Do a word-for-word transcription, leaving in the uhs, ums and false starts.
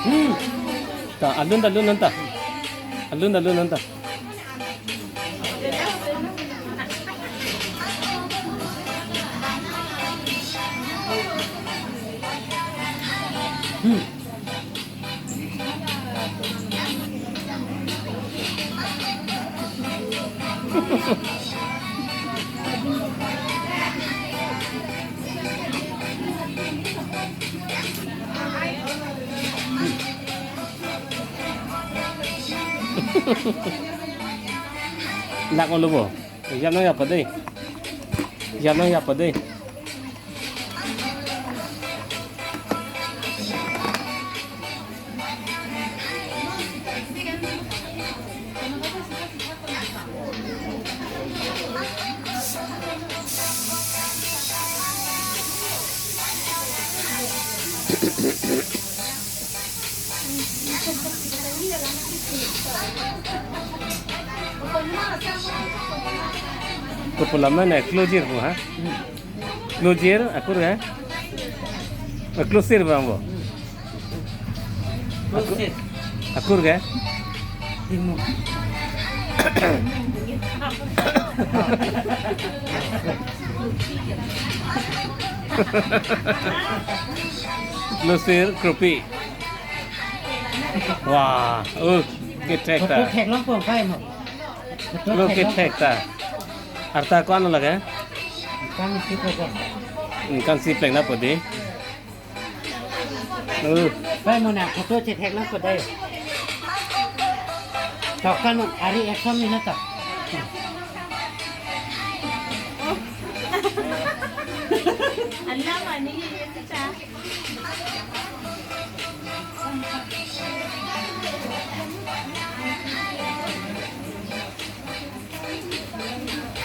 Hmm. Ta, alun ta, alun anta. Alun ta, alun anta. Hmm. Lak olo bo. Jam nang ya pa dei. Jam nang ya pa dei. Kopulam na klojir ko ha? Klojir akur ke? Klosir bang bo. Klosir. Akur ke? Timu. Klosir kropi. Wah, uh, kethek ta. Photo thek long pon kai mo. Photo lo thek long. Kethek ta. Arta ko-an lo lake? Kan si ko ko. Kan si pleng na podi. Uh. Kai mo na photo chethek long podi. Tokan mo ari action ni na ta. Anna mani.